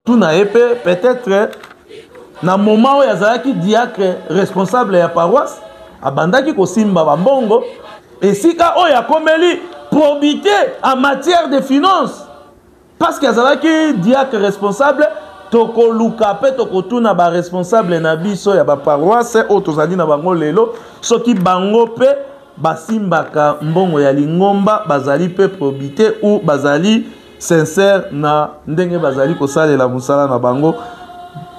Tuna ye mpe peut-être na moment oyo azalaki diacre responsable ya paroisse abandaki kosimba bambongo esika oyo akomeli probité en matière de finance parce que azalaki diacre responsable. Tokoluka mpe tokotuna baresponsable na biso ya baparoisse oyo tozali na bango lelo soki bango mpe basimbaka mbongo ya lingomba, bazali mpe probité ou bazali sincère na ndenge bazali kosalela mosala na bango.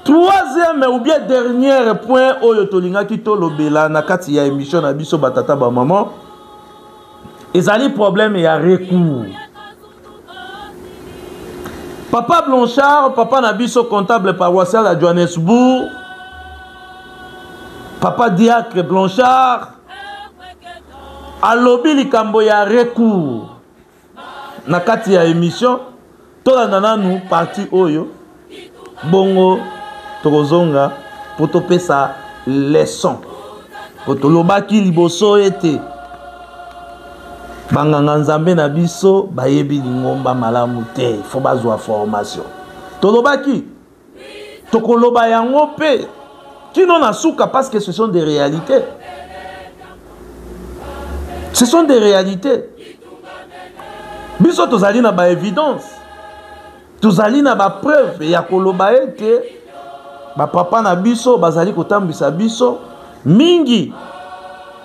Troisième ou bien dernier point oyo tolingaki tolobela na kati ya émission na biso, batata bamama, ezali problème ya recours. Papa Blanchard, papa na biso comptable paroissial ya Johannesburg, papa diacre Blanchard alobi likambo ya recours na kati ya émission. Tolanda nanu partie oyo, bongo tokozonga mpo topesa leçon, po tolobaki liboso ete banganga nzambe na biso bayebi lingomba malamu te, fo bazwa formation. Tolobaki, tokoloba yango mpe kino na suka, parce que ce sont des réalités, ce sont des réalités. Biso tozali na baévidence, tozali na bapreuve ya koloba ete bapapa na biso bazali kotambwisa biso mingi,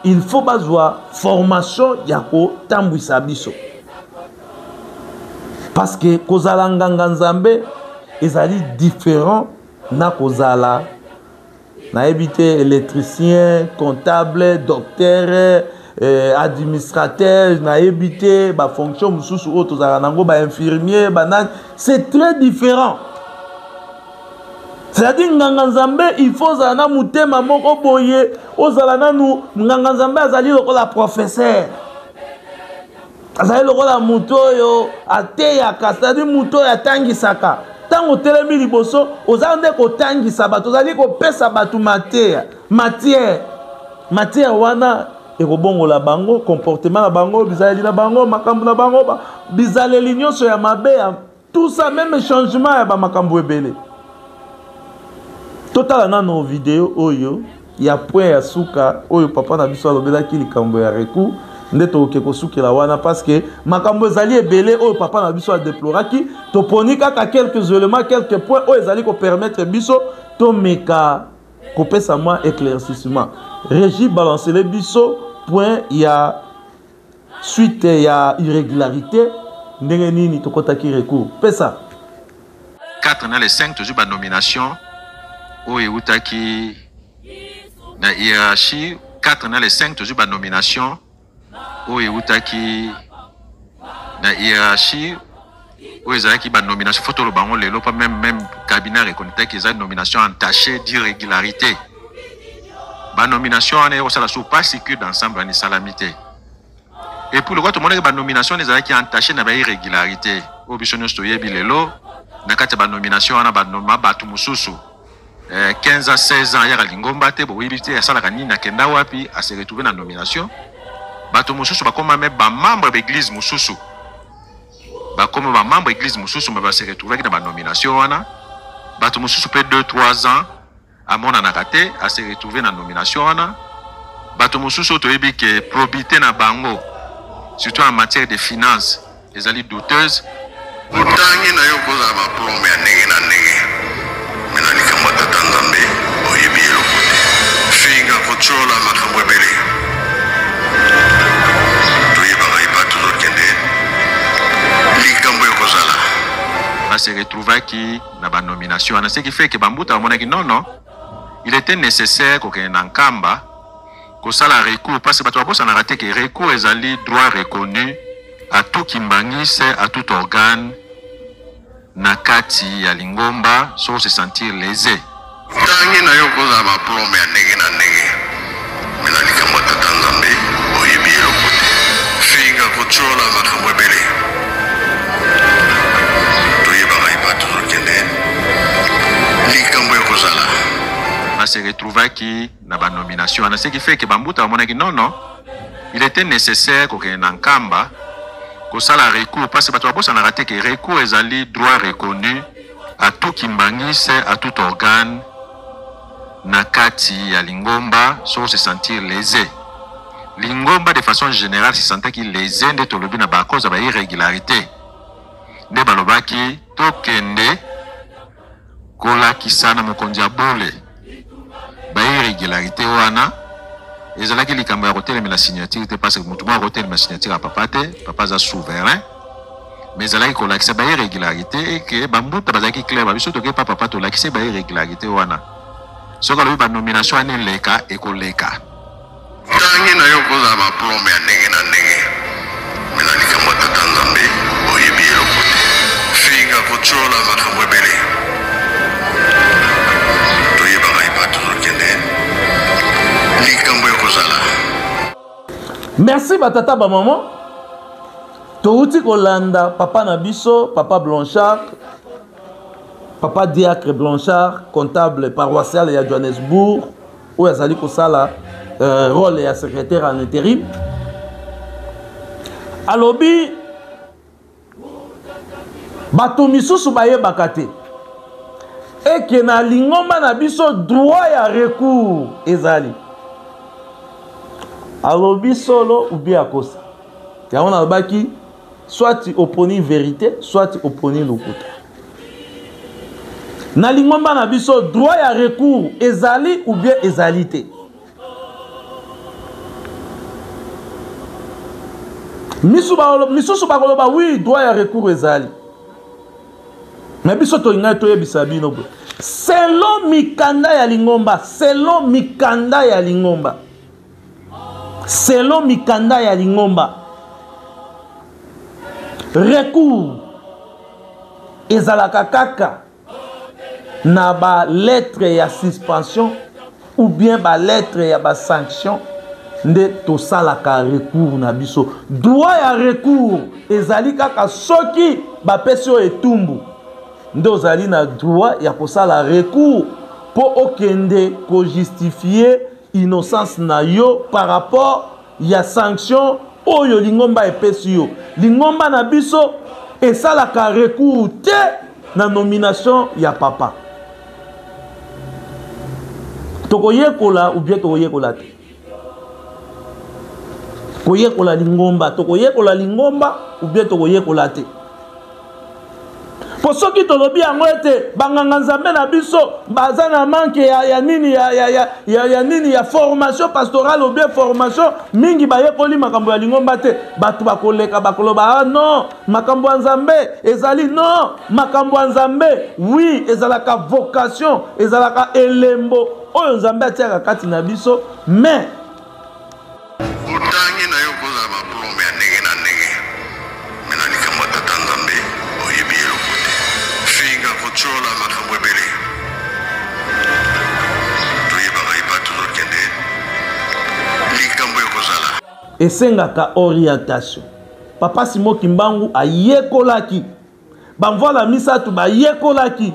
il faut bazwa formation ya kotambwisa biso, parce que kozala nganga nzambe ezali différent na kozala, nayebi te, électricien, comptable, docteur, administrateur, nayebi te, bafonction mosusu oyo tozalaka nango, bainfirmier, banani, c'est très différent. C'est-à-dire nganga nzambe, il faut ozala na motema moko boye, ozala nanu. Nganga nzambe azali lokola professeur, azali lokola moto oyo ateyaka, c'est-à-dire moto oyo atangisaka. Ntango otelemi liboso, oza nde kotangisa bato, ozali kopesa bato mateya, matière. Matière wana ekobongola bango comportement na bango, bizaleli na bango, makambo na bango, bizaleli nyonso ya mabe ya tout ça, même changement ya bamakambo ebele. Totala nano video oyo ya point ya suka oyo papa na biso alobelaki likambo ya recours, nde tokoki kosukela wana, parce que makambo ezali ebele oyo papa na biso adeploraki. Toponi kaka quelques éléments, quelques points oyo ezali kopermettre biso tomeka kopesa mwa éclaircissement. Régie, balancele biso point ya suite ya irrégularité, ndenge nini tokɔtaki recours. Pesa. 4 na le 5, tozwi banomination oyo eutaki na hiérarchie. 4 na le 5, tozwi banomination oyo eutaki na hiérarchie, oyo ezalaki banomination, fo toloba yango lelo mpa même cabinet reconnaîtraki, eza nomination entachée d'irrégularité. Banomination wana ekosala so pasi que d'ensemble wana esalami te. Et puis lokola tomonaki banomination wana ezalaki entaché na bairrégularité oyo biso nyonso toyebi lelo, na kati ya banomination wana banoma bato mosusu 15 à 16 ans ayaka lingomba te, boyebi te asalaka nini, akenda wapi, ase retrouve na nomination. Bato mosusu bakóma me bamembre baeglise mosusu, bakóma bamembre église mosusu, me base retrouvaki na banomination wana. Bato mosusu mpe 2 3 ans amonanaka te, ase retrouve na nomination wana. Bato mosusu oyo toyebi ke probité na bango, surtout en matière de finance, ezali douteuse. Otangi na yo kozala baplombe ya ndenge na ndenge, me na likambo ya tata nzambe oyebi eloko te. Finga, kotiola, makambo ebele. Toyebaka epa tozokende, likambo ekozala. Base retrouvaki na banomination wana, ce qui fait que bambuta bamonaki non, non, il était nécessaire kokende na Nkamba kosala recours, parce que bato babosanaka te ke recours ezali droit reconnu à tout kimbangiste, à tout organe na kati ya lingomba, soki se sentir lésé. Otangi na yo kozala baplombe ya ndenge na ndenge, me na likambo ya tata nzambe oyebi eloko te. Finga, kotiola, makambo ebele. Toyebaka epa tozokende, likambo ekozala. Base retrouvaki na banomination wana, ce qui fait que bambuta bamonaki non, non, il était nécessaire kokende na Nkamba kosala recours, parce que bato babosanaka te ke recours ezali droit reconnu. À tout kimbanguiste, à tout organe na kati ya lingomba, soki se sentir lésé, lingomba de façon générale se sentaki lésé, nde tolobi na ba cause ya ba irrégularité nde balobaki tokende kolakisa na mokonzi ya bule ba irrégularité wana. Ezalaki likambo ya kotelemela signature te, parce que motu moko akotelemela signature ya papa te, papa aza souverain, mais ezalaki kolakisa ba irrégularité et que bambuta bazalaki clair, babiso toke pa papa tolakise ba irrégularité wana, soki alobi ba nomination wana eleka, ekoleka. Ntangi na yo kozala baplombe ya ndenge na ndenge, me na likambo ya tata Nzambe oyebi eloko te. Finga, kotiola, makambo ebele, toyebaka epa tozokende, likambo ekozala. Merci batata bamama, touti kolanda papa na biso, papa Blanchard, papa diacre Blanchard, comptable paroissial ya Johannesburg, oyo azali kosala rôle ya secrétaire en intérim. Alobi bato misusu bayebaka te eke na lingomba na biso droit ya recours ezali. Alobi solo ou bien akosa? Yango nalobaki, soit oponi vérité, soit oponi lokuta. Na lingomba na biso droit ya recours ezali ou bien ezali te? Misusu bakoloba oui, droit ya recours ezali, mais biso tolingaki toyebisa bino boye, selon mikanda ya lingomba, selon mikanda ya lingomba, selon mikanda ya lingomba, recours ezalaka kaka na ba lettre ya suspension ou bien ba lettre ya ba sanction nde tosalaka recours na biso. Droit ya recours ezali kaka soki bapesi yo etumbu, nde ozali na droit ya kosala recours mpo okende kojustifie innocence na yo par rapport ya sanction oyo lingomba epesi yo. Lingomba na biso esalaka recours te na nomination ya papa. Tokoyekola ou bien tokoyekola te? Koyekola lingomba, tokoyekola lingomba ou bien tokoyekola te? Po soki tolobi yango ete banganga nzambe na biso baza na manque ya nini, ya nini, ya formation pastorale ou bien formation mingi, bayekoli makambo ya lingomba te, bato bakoleka bakoloba ah non, makambo ya nzambe ezali non, makambo ya nzambe oui ezalaka vocation, ezalaka elembo oyo nzambe atiaka kati na biso, mais otangi na yo kozala baplombe ya ndenge na ndenge, me na likambo ya tata Nzambe oyebi eloko te. Finga, kotiola, makambo ebele, toyebaka epa tozokende, likambo ekozala. Esengaka orientation. Papa Simon Kimbangu ayekolaki, bamvwala misato bayekolaki,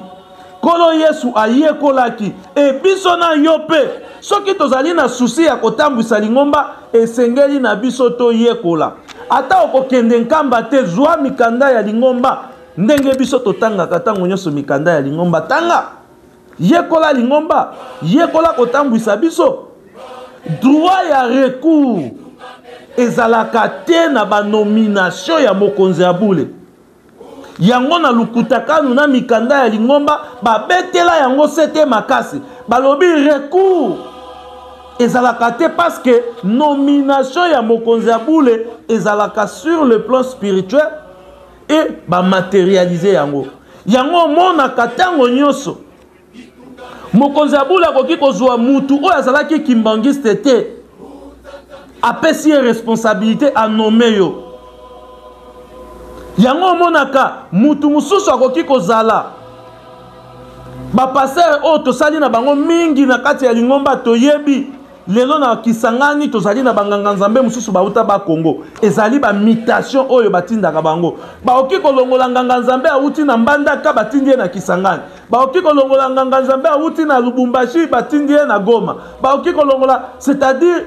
Nkolo Yesu ayekolaki, e biso na yo mpe soki tozali na susi ya kotambwisa lingomba, esengeli na biso toyekola. Ata okokende nkamba te, zwa mikanda ya lingomba ndenge biso totangaka ntango nyonso mikanda ya lingomba. Tanga, yekola lingomba, yekola kotambwisa biso. Droit ya recours ezalaka te na banomination ya mokonzi ya bule. Yango na lukutakanu na mikanda ya lingomba babetela yango sete makasi, balobi recours ezalaka te parce que nomination ya mokonzi ya bule ezalaka sur le plan spirituel et bamatérialiser yango. Yango omonaka ntango nyonso mokonzi ya bule akoki kozwa mutu oyo azalaki kimbangiste te, apesi ye responsabilité, anome yo. Yango omonaka mutu mosusu akoki kozala bapaster oyo tosali na bango mingi na kati ya lingomba. Toyebi lelo na Kisangani tozali na banganga nzambe mosusu bauta ba Congo, ezali ba mutation oyo batindaka bango. Baoki kolongola nganga nzambe awuti na Mbandaka, batindi ye na Kisangani. Baoki kolongola nganga nzambe awuti na Lubumbashi, batindi ye na Goma. Baoki kolongola, c'est-à-dire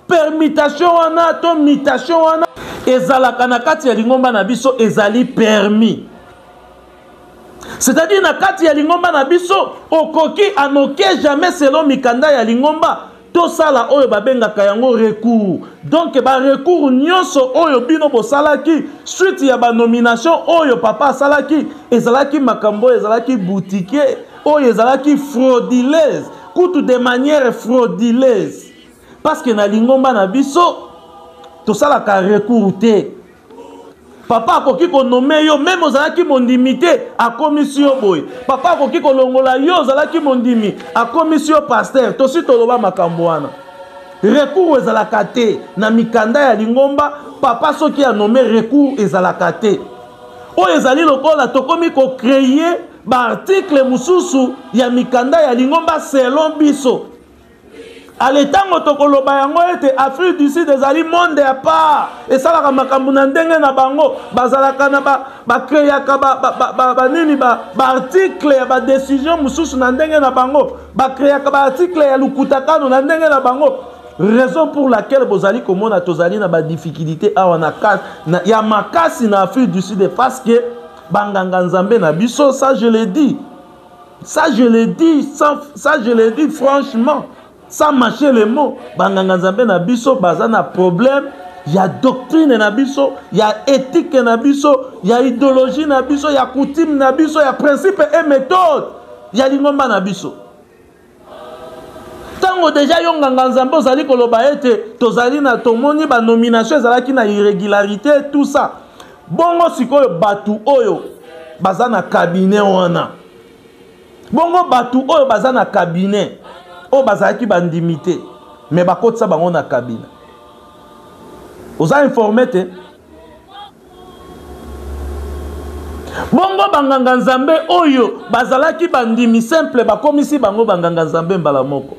permutation wana to mutation wana ezalaka na kati ya lingomba na biso, ezali permis. C'est-à-dire na kati ya lingomba na biso okoki anoke jamais selon mikanda ya lingomba tosala oyo babengaka yango recours. Donc ba recours nyonso oyo bino bosalaki suite ya ba nomination oyo papa asalaki ezalaki makambo oyo ezalaki boutique oyo ezalaki frauduleuse, kutu de manière frauduleuse, parce que na lingomba na biso tosalaka recours te. Papa akoki konome yo meme ozalaki mondimi te, akomisi yo boye. Papa akoki kolongola yo ozalaki mondimi, akomisi yo pasteur. Tosi toloba makambo wana. Recours ezalaka te na mikanda ya lingomba. Papa soki anome recours ezalaka te. Oyo ezali lokola tokomi kocreye baartikle mosusu ya mikanda ya lingomba selon biso. Ale ntango tokoloba yango ete Afrique du Sud ezali monde ya part, esalaka makambo na ndenge na bango, bazalaka na bakreaka banini baartikle ya badecision mosusu na ndenge na bango, bakreaka baartikle ya lukutakano na ndenge na bango. Raison pour laquelle bozali komona tozali na badifficulté awa na, na, ya makasi na Afrique du Sud, parce que banganga nzambe na biso, ça je le dis, ça je le dis, ça, ça je le dis franchement, sans mâcher les mots, banganga nzambe na biso baza na problème ya doctrine na biso, ya éthique na biso, ya idéologie na biso, ya coutume na biso, ya principe et méthode ya lingomba na biso. Ntango deja yo nganga nzambe ozali koloba ete tozali na tomoni ba nomination ezalaki na irrégularité tout ça, bongo sikoyo bato oyo baza na cabinet wana, bongo bato oyo baza na cabinet oyo bazalaki bandimi te mais bakotisa bango na cabinet, oza informé te? Bongo banganga nzambe oyo bazalaki bandimi simple bakomisi bango banganga nzambe mbala moko.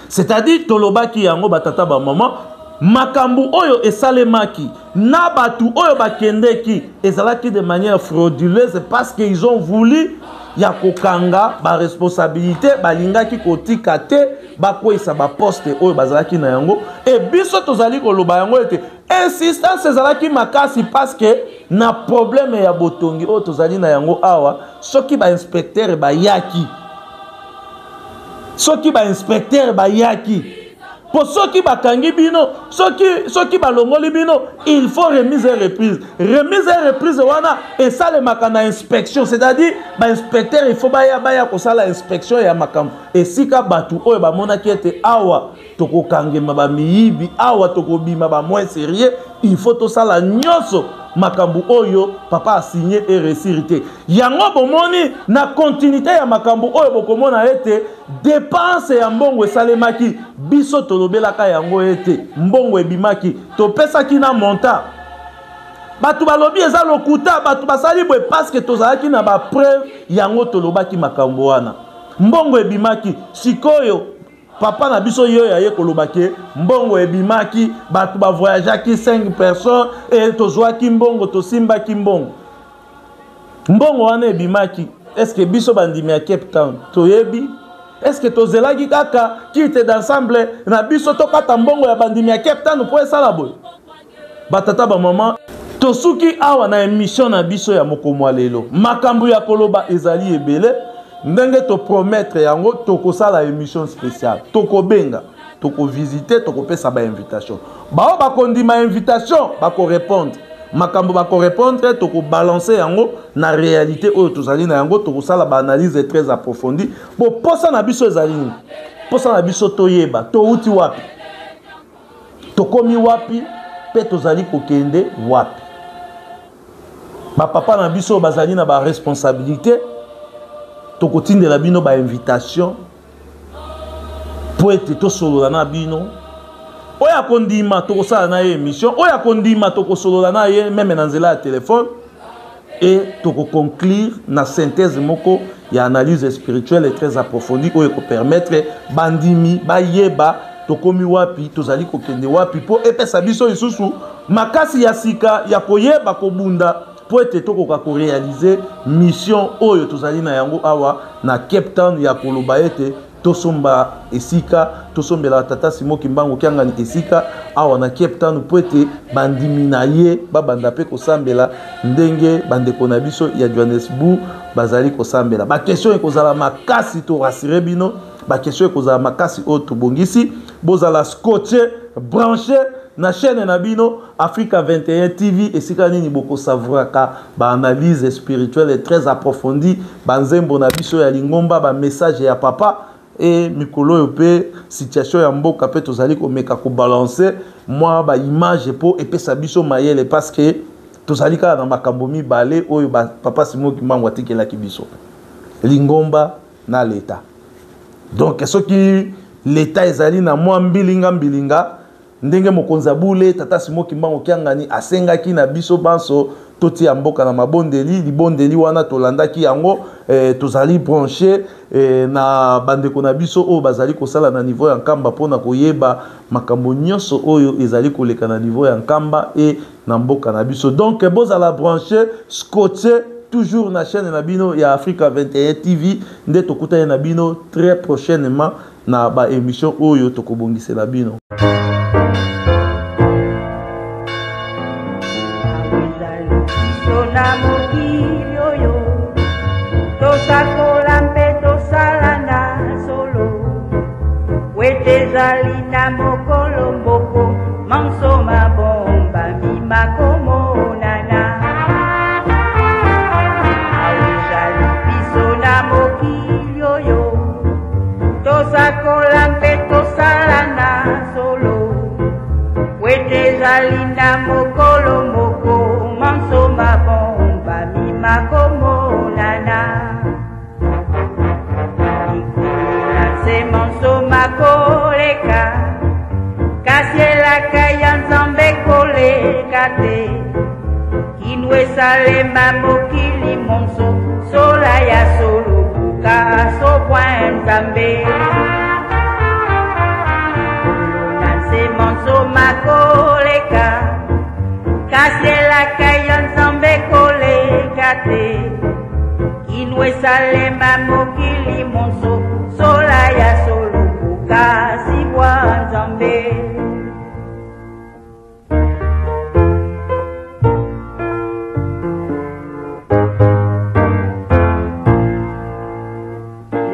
C'est-à-dire tolobaki yango batata ba mama, makambo oyo esalemaki na bato oyo bakendeki ezalaki de manière frauduleuse, parce que ils ont voulu ya kokanga ba responsabilité, balingaki kotika te bakweyisa ba poste oyo bazalaki na yango. E biso tozali koloba yango ete insistance ezalaki makasi, parce que na problème ya botongi oyo tozali na yango awa, soki ba inspecteur bayaki, soki ba inspecteur bayaki po soki bakangi bino, soki balongoli bino, il faut remise et reprise. Remise et reprise wana esalemaka na inspection, c'est-à-dire ba inspecteur il faut baya baya kosala inspection ya makambo esika bato oyo bamonaki ete awa tokokangema ba miyibi, awa tokobima ba moins sérieux, il faut tosala nyonso makambo oyo papa a signé et réussir te. Yango bomoni na continuité ya makambo oyo bokomona ete dépense ya mbongo esalemaki, biso tolobelaka yango ete mbongo ebimaki, topesaki na montant. Bato balobi eza lokuta, bato basali boye parce que tozalaki na ba preuve, yango tolobaki makambo wana. Mbongo ebimaki, sikoyo papa na biso yo ya ye koloba ke mbongo ebimaki, bato ba voyageaki 5 personnes et tozwaki mbongo, tosimbaki mbongo. Mbongo wana ebimaki, est-ce que biso bandimi ya Cape Town toyebi? Est-ce que tozelaki kaka culte d'ensemble na biso tokata mbongo ya bandimi ya Cape Town po esala boye? Batata ba mama, tosuki awa na émission na biso ya mokomo ya lelo. Makambo ya koloba ezali ebele, ndenge to promettre yango tokosala émission spéciale, tokobenga, tokovisite, tokopesa ba invitation. Bao bakondima invitation bako répondre, makambo bako répondre, tokobalancer yango na réalité oyo tozali na yango, tokosala ba analyse très approfondie. Bo posa na biso ezali nini? Posa na biso toyeba touti wapi, tokomi wapi, pe tozali kokende wapi. Ba papa na biso bazali na ba responsabilité, tokotindela bino ba invitation po ete tosolola na bino. Oyo akondima tokosala na ye émission, oyo akondima tokosolola na ye meme na nzela ya téléphone, et tokoconclure na synthèse moko ya analyse spirituelle et très approfondie oyo ekopermettre bandimi bayeba tokomi wapi, tozali kokende wapi, po epesa biso lisusu makasi ya sika ya koyeba kobunda po ete tokoka korealize mission oyo tozali na yango awa na Cape Town ya koloba ete Tosomba esika, tosombela tata Simon Kimbangu Kiangani esika awa na Cape Town mpo ete bandimi na ye babanda mpe kosambela ndenge bandeko na biso ya Johannesburg bazali kosambela. Ba question ekozala makasi, to rassurer bino, ba question ekozala makasi oyo tobongisi. Bozala scotché, branché na chaîne na bino Africa 21 TV, esika nini bokosavouraka ba analyse spirituelle très approfondie, ba nzembo na biso ya lingomba, ba message ya papa et mikolo oyo pe situation ya mboka pe tozali komeka kobalancer mwa ba image po epesa biso mayele, parce que tozali kaka na makambo mibale oyo ba papa Simon Kimbangu atikelaki biso, lingomba na l'État. Donc soki l'État ezali na mwa mbilinga mbilinga ndenge mokonzi ya bule tata Simon Kimbangu Kiangani asengaki na biso banso totia mboka na mabondeli, libondeli wana tolandaki yango, tozali branché na bandeko na biso oyo bazali kosala na niveau ya Nkamba mpona koyeba makambo nyonso oyo ezali koleka na niveau ya Nkamba e na mboka na biso. Donc bozala branché, scotché toujours na chaîne na bino ya Africa 21 TV, nde tokutani na bino très prochainement na ba émission oyo tokobongisela bino. Na mokili oyo tosakola mpe tosala na solo, wete ezali na mokolo moko manso mabombami makomonana. Awa ezali biso na mokili oyo tosakola mpe tosala na solo, wete ezali na mokolo moko manso mabombami makomonana. Likolo na nse manso makoleka, kasi elaka ya Nzambe koleka te. Kino esalema mokili monso, sola ya solo buka sokwa Nzambe. Likolo na nse manso makoleka, kasi elaka ya Nzambe koleka te. Kino esalema mokili monso, sola ya solo buka sibwa Nzambe.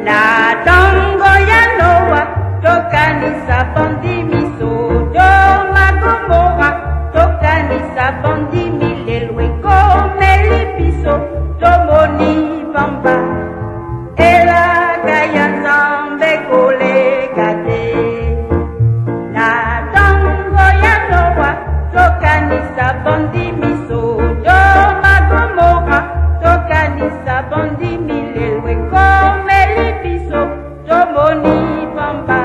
Na tango ya Noa, tokanisa bandimi Sodoma Gomora, tokanisa bandimi lelo ekomeli biso, tomoni pamba elaka ya Nzambe koleka te. Na tango ya Noa, tokanisa bandimi Sodoma Gomora, tokanisa bandimi lelo ekomeli biso, tomoni pamba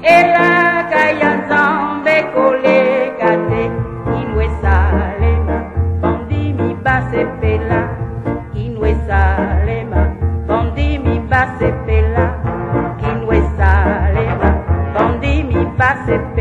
elaka ya Nzambe koleka te. Kino esalema bandimi basepela, kino esalema bandimi basepela, kino esalema bandimi basepela.